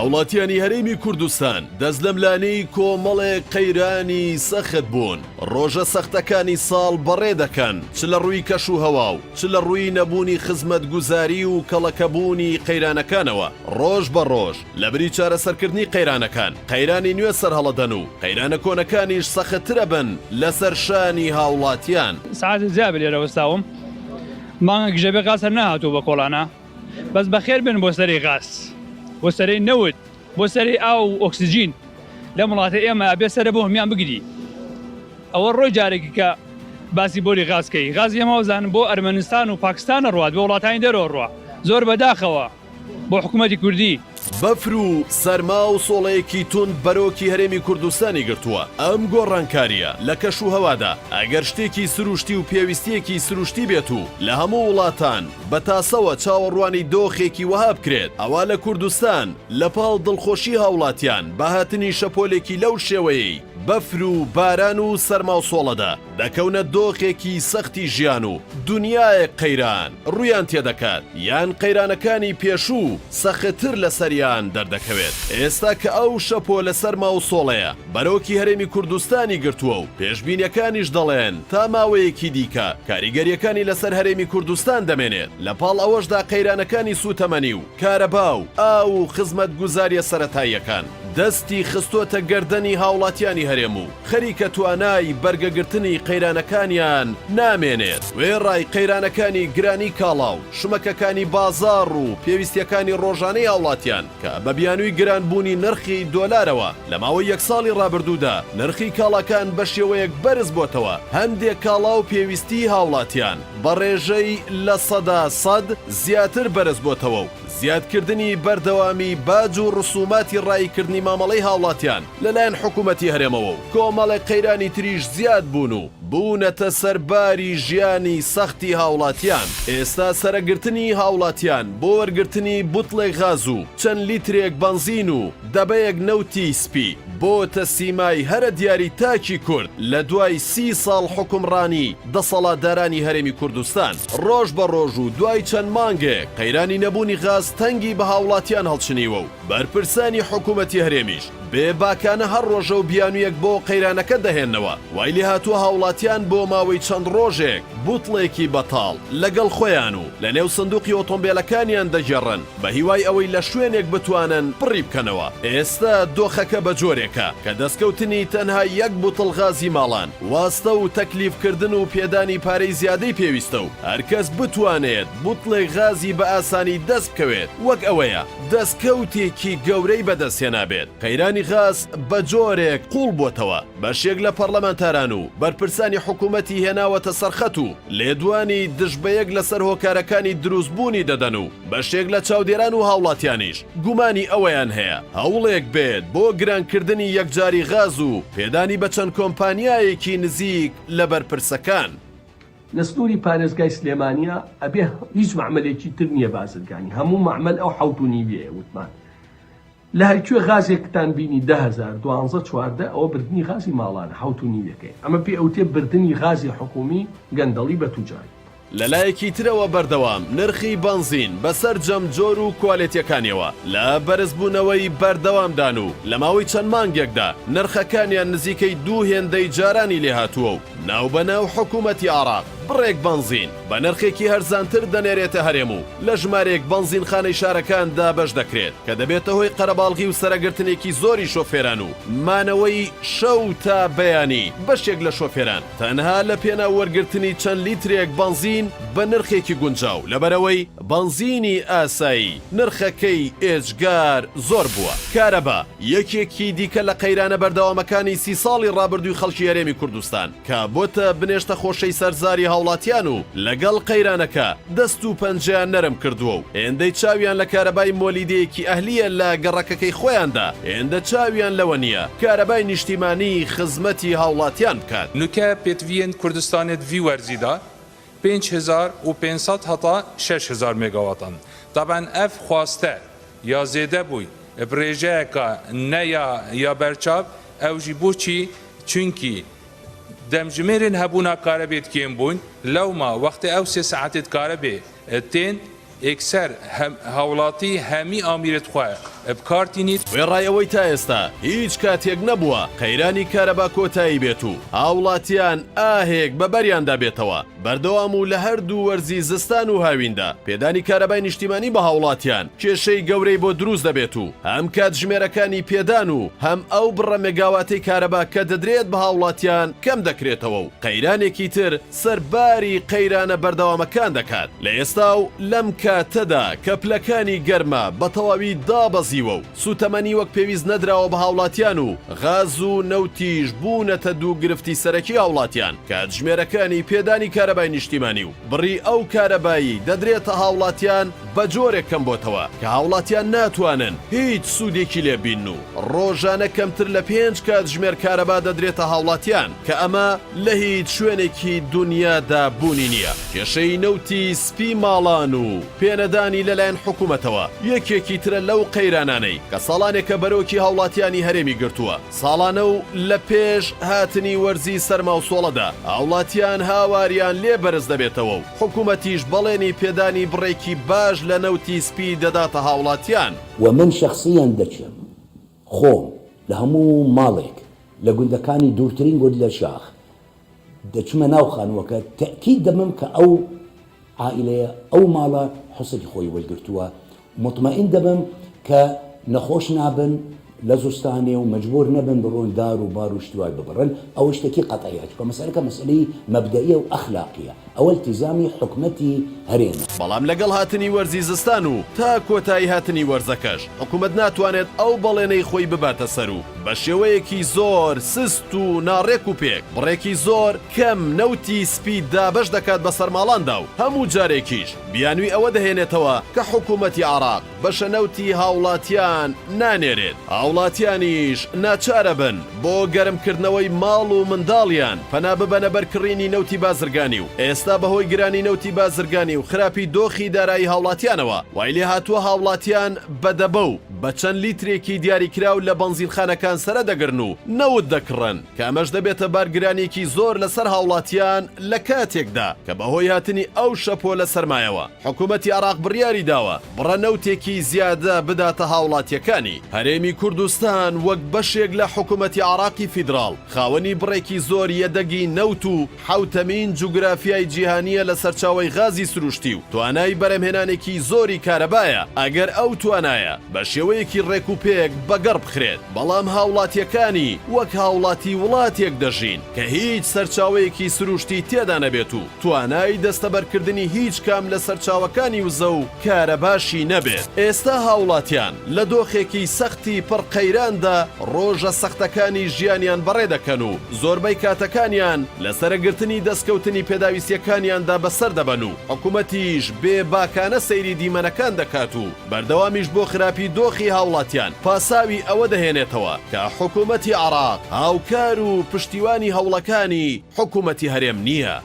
هاوڵاتیانی هەرێمی کوردستان دەست لەملانێی کۆمەڵێک قەیرانی سەخت بوون، ڕۆژە سەختەکانی ساڵ بەڕێ دەکەن، چ لە ڕووی کەشوهەوا و چ لە ڕووی نەبوونی خزمەتگوزاری و کەڵەکەبوونی قەیرانەکانەوە، ڕۆژ بە ڕۆژ لەبری چارەسەرکردنی قەیرانەکان، قەیرانی نوێ سەرهەڵەدەن و قەیرانە کۆنەکانیش سەختترەبن لەسەر شانی هاوڵاتیان. سەعات زیابێ لێرە وەستاوم مانگێکیش ئەبێ غاز هەر نەهاتووە بە کۆڵانا. بەس بەخێر بێن بۆ سەرەی غاز بۆ سەرەی نەوت بۆ سەرەی ئاو و ئۆکسجین لەم وڵاتە ئێمە ئەبێ سەرە بۆ هەمیان بگری ئەوە ڕۆی جارێکی کە باسی بۆری غاز کەی غازی ئێمە وەزانم بۆ ئەرمەنستان و پاکستانە ڕوات بۆ وڵاتانی دەرەوە ڕوا زۆر بەداخەوە بۆ حکوومەتی کوردی. بەفر و سەرما و سۆڵەیەکی توند بەرۆکی هەرێمی کوردستانی گرتووە، ئەم گۆڕانکارییە لە کەشوهەوادا ئەگەر شتێکی سروشتی و پێویستییەکی سروشتی بێت و لە هەموو وڵاتان بە تاسەوە چاوەڕوانی دۆخێکی وەها بکرێت، ئەوا لە کوردستان لە پاڵ دڵخۆشی هاوڵاتیان بە هاتنی شەپۆلێکی لەو شێوەیەی بەفر و باران و سەرماوسۆڵەدا، دەکەونە دۆخێکی سەختی ژیان و دونیایەک قەیران ڕوویان تێدەکات یان قەیرانەکانی پێشوو سەختتر لەسەریان دەردەکەوێت. ئێستا کە ئەو شەپۆلە سەرما و سۆڵەیە بەرۆکی هەرێمی کوردستانی گرتووە و پێشبینیەکانیش دەڵێن تا ماوەیەکی دیکە کاریگەریەکانی لەسەر هەرێمی کوردستان دەمێنێت، لەپاڵ ئەوەشدا قەیرانەکانی سوتەمەنی و کارەبا و ئاو و خزمەتگوزاریە سەرەتاییەکان دەستی خستۆتە گەردەنی هاوڵاتیانی هەرێم و خەریکە توانای بەرگەگرتنی قەیرانەکانیان نامێنێت، وێڕای قەیرانەکانی گرانی کاڵا و شمەکەکانی بازاڕ و پێویستیەکانی ڕۆژانەی هاوڵاتیان کە بە بیانووی گرانبوونی نرخی دۆلارەوە لە ماوەی یەک ساڵی ڕابردوودا نرخی کاڵاکان بە شێوەیەک بەرز بۆتەوە هەندێک کاڵا و پێویستیی هاوڵاتیان بە ڕێژەی 100% زیاتر بەرز بۆتەوە و زیادکردنی بەردەوامی باج و ڕسوماتی ڕاییکردنی مامەڵەی هاوڵاتیان لەلایەن حکومەتی هەرێمەوە و کۆمەڵێک قەیرانی تریش زیاد بوون و بوونەتە سەرباری ژیانی سەختی هاوڵاتیان. ئێستا سەرەگرتنی هاوڵاتیان بۆ وەرگرتنی بوتڵێک غاز و چەند لیترێک بەنزین و دەبەیەک نەوتی سپی بۆتە سیمای هەرە دیاری تاکی کورد لە دوای سی ساڵ حوکمڕانی دەسەڵاتدارانی هەرێمی کوردستان. ڕۆژ بە ڕۆژ و دوای چەند مانگێک قەیرانی نەبوونی غاز تەنگی بە هاوڵاتیان هەڵچنیوە و بەرپرسانی حکومەتی هەرێمیش بێ باکانە هەر ڕۆژە و بیانوویەک بۆ قەیرانەکە دەهێننەوە، وای لێهاتووە هاوڵاتیان بۆ ماوەی چەند ڕۆژێک بوتڵێکی بەتاڵ لەگەڵ خۆیان و لەنێو سندوقی ئۆتۆمبێلەکانیان دەگێڕن بە هیوای ئەوەی لە شوێنێک بتوانن پڕی بکەنەوە. ئێستا دۆخەکە بە جۆرێکە کە دەستکەوتنی تەنها یەک بوتڵ غازی ماڵان واستە و تەکلیفکردن و پێدانی پارەی زیادەی پێویستە و هەرکەس بتوانێت بوتڵێک غازی بە ئاسانی دەست بکەوێت وەک ئەوەیە دەستکەوتێکی گەورەی بەدەستهێنابێت، قەیرانی غاز بەجۆرێک قووڵ بۆتەوە، بەشێک لە پەڕلەمانتاران و بەرپرسانی حکوومەتی هێناوەتە سەرخەت و لێدوانی دژبەیەک لەسەر هۆکارەکانی دروستبوونی دەدەن و بەشێک لە چاودێران و هاوڵاتیانیش گومانی ئەوەیان هەیە هەوڵێک بێت بۆ گرانکردنی یەکجاری غاز و پێدانی بە چەند کۆمپانیایەکی نزیک لە بەرپرسەکان. لە سنووری پارێزگای سلێمانیە ئەبێ هیچ مەعمەلێکی تر نییە بازرگانی هەموو مەعمەل ئەو حەوت و نیویەیە وتمان لە هەرکوێ غازێکتان بینی 10هزار دوانزە 14 ئەوە بردنی غازی ماڵانە حەوت و نیوەکەی ئەمە پێ ئەوتێ بردنی غازی حکومی گەندەڵی بە توجاری. لەلایەکی ترەوە بەردەوام نرخی بەنزین بە سەرجەم جۆر و کوالێتیەکانیەوە لە بەرزبوونەوەی بەردەوامدان و لە ماوەی چەند مانگێکدا نرخەکانیان نزیکەی دوو هێندەی جارانی لێهاتووە و ناوبەناو حکومەتی عێراق بڕێک بەنزین بە نرخێکی هەرزانتر دەنێرێتە هەرێم و لە ژمارەیەک بەنزینخانەی شارەکان دابەش دەکرێت کە دەبێتە هۆی قەرەباڵغی و سەرەگرتنێکی زۆری شۆفێران و مانەوەی شەو تا بەیانی بەشێک لە شۆفێران تەنها لە پێناو وەرگرتنی چەند لیترێک بەنزین بە نرخێکی گونجاو لەبەرئەوەی بەنزینی ئاسایی نرخەکەی ئێجگار زۆر بووە. کارەبا، یەکێکی دیکە لە قەیرانە بەردەوامەکانی سی ساڵی ڕابردووی خەڵکی هەرێمی کوردستان کە بۆتە بنێشتە خۆشەی سەر زاری هاوڵاتیان و لەگەڵ قەیرانەکە دەست و پەنجەیان نەرم کردووە و هێندەی چاویان لە کارەبای مۆلیدەیەکی ئەهلییە لە گەڕەکەکەی خۆیاندا هێندە چاویان لەوە نییە کارەبای نیشتیمانی خزمەتی هاوڵاتیان بکات. نوکە پێتڤیێن کوردستانێ ڤی وەرزیدا 5500 هەتا 6000 مێگاواتن. تەبعەن ئەڤ خواستە یا زێدە بووی ب رێژەیەکا نە یا یا بەرچاڤ ئەو ژی بۆچی چونکی دەمژمێرێن هەبوونا کارەبێت کێم بوون لەوما وەختێ ئەو سێ سەعاتێت کارەبێ تێن ئێکسەر هاوڵاتی هەمی ئامیرێت خوە. بکار تینیت. وێڕای ئەوەی تا ئێستا هیچ کاتێک نەبووە قەیرانی کارەبا کۆتایی بێت و هاوڵاتیان ئاهێک بە بەریاندا بێتەوە، بەردەوام و لە هەردوو وەرزی زستان و هاویندا پێدانی کارەبای نیشتیمانی بە هاوڵاتیان کێشەی گەورەی بۆ دروست دەبێت و هەم کاتژمێرەکانی پێدان و هەم ئەو بڕە مێگاواتەی کارەبا کە دەدرێت بە هاوڵاتیان کەم دەکرێتەوە و قەیرانێکی تر سەرباری قەیرانە بەردەوامەکان دەکات لە ئێستا و لەم کاتەدا کە پلەکانی گەرما بە تەواوی دابەزیوە و سوتەمەنی وەک پێویست نەدراوە بە هاوڵاتیان و غاز و نەوتیش بوونەتە دوو گرفتی سەرەکی هاوڵاتیان، کاتژمێرەکانی پێدانی کارەبای نیشتیمانی و بڕی ئەو کارەبایەی دەدرێتە هاوڵاتیان بە جۆرێک کەمبۆتەوە کە هاوڵاتیان ناتوانن هیچ سوودێکی لێ ببینن و ڕۆژانە کەمتر لە پێنج کاتژمێر کارەبا دەدرێتە هاوڵاتیان کە ئەمە لە هیچ شوێنێکی دونیادا بوونی نییە. کێشەی نەوتی سپی ماڵان و پێنەدانی لەلایەن حکومەتەوە یەکێکی ترە لەو قەیرانانەی کە ساڵانێکە بەرۆکی هاوڵاتیانی هەرێمی گرتووە، ساڵانە و لە پێش هاتنی وەرزی سەرماوسۆڵەدا هاوڵاتیان هاواریان لێ بەرز دەبێتەوە و حکومەتیش بەڵێنی پێدانی بڕێکی باش لە نەوتی سپی دەداتە هاوڵاتیان. وە من شەخسیەن دەچم خۆم لە هەموو ماڵێک لە گوندەکانی دوورترین گوند لە شاخ دەچمە ناو خانووەکە تەئکید دەبم کە ئەو عائیلەیە ئەو ماڵە حسەکی خۆی وەرگرتووە موتمەئین دەبم کە نەخۆش نابن لە زستانێ و مەجبور نەبن بڕۆن دار و بار و شتی وای ببڕن ئەوە شتێکی قەتعیە چونکە مەسەلەکە مەسەلەی مەبدەئیە و ئەخلاقیە ئەوە التزامی حکومەتی هەرێمە. بەڵام لەگەڵ هاتنی وەرزی زستان و تا کۆتایی هاتنی وەرزەکەش حکومەت ناتوانێت ئەو بەڵێنەی خۆی بباتە سەر و بە شێوەیەکی زۆر سست و ناڕێک و پێک بڕێکی زۆر کەم نەوتی سپی دابەش دەکات بەسەر ماڵاندا و هەموو جارێکیش بیانوی ئەوە دەهێنێتەوە کە حکومەتی عێراق بەشە نەوتی هاوڵاتیان نانێرێت، هاوڵاتیانیش ناچارەبن بۆ گەرمکردنەوەی ماڵ و منداڵیان پەنا ببەنە بەر کڕینی نەوتی بازرگانی و ئێستا بەهۆی گرانی نەوتی بازرگانی و خراپی دۆخی دارایی هاوڵاتیانەوە وایلێهاتووە هاوڵاتیان بە دەبە و بە چەند لیترێکی دیاریکراو لە بەنزینخانەکان سەرە دەگرن و نەوت دەکڕن کە ئەمەش دەبێتە بارگرانیەکی زۆر لەسەر هاوڵاتیان لە کاتێکدا کە بەهۆی هاتنی ئەو شەپۆلە سەرمایەوە حکومەتی عێراق بڕیاری داوە بڕە نەوتێکی زیادە بداتە هاوڵاتیەکانی. هەرێمی کوردستان وەک بەشێک لە حکومەتی عێراقی فیدراڵ خاوەنی بڕێکی زۆر یەدەگی نەوت و حەوتەمین جوگرافیای جیهانییە لە سەرچاوەی غازی سروشتی و توانای بەرهەمهێنانێکی زۆری کارەبایە ئەگەر ئەو توانایە بە شێوەیەکی ڕێکوپێک بەگەڕ بخرێت، بەڵام هاوڵاتییەکانی وەک هاوڵاتی وڵاتێک دەژین کە هیچ سەرچاوەیەکی سروشتی تێدا نەبێت و توانای دەستەبەرکردنی هیچ کام لە سەرچاوەکانی وزە و کارەباشی نەبێت. ئێستا هاوڵاتیان لە دۆخێکی سەختی پڕ قەیراندا ڕۆژە سەختەکانی ژیانیان بەڕێ دەکەن و زۆربەی کاتەکانیان لە سەرەگرتنی دەستکەوتنی پێداویستیەکانیاندا بەسەر دەبەن و حکومەتیش بێ باکانە سەیری دیمەنەکان دەکات و بەردەوامیش بۆ خراپی دۆخی هاوڵاتیان پاساوی ئەوە دەهێنێتەوە کە حکومەتی عێراق هاوکار و پشتیوانی هەوڵەکانی حکومەتی هەرێم نییە.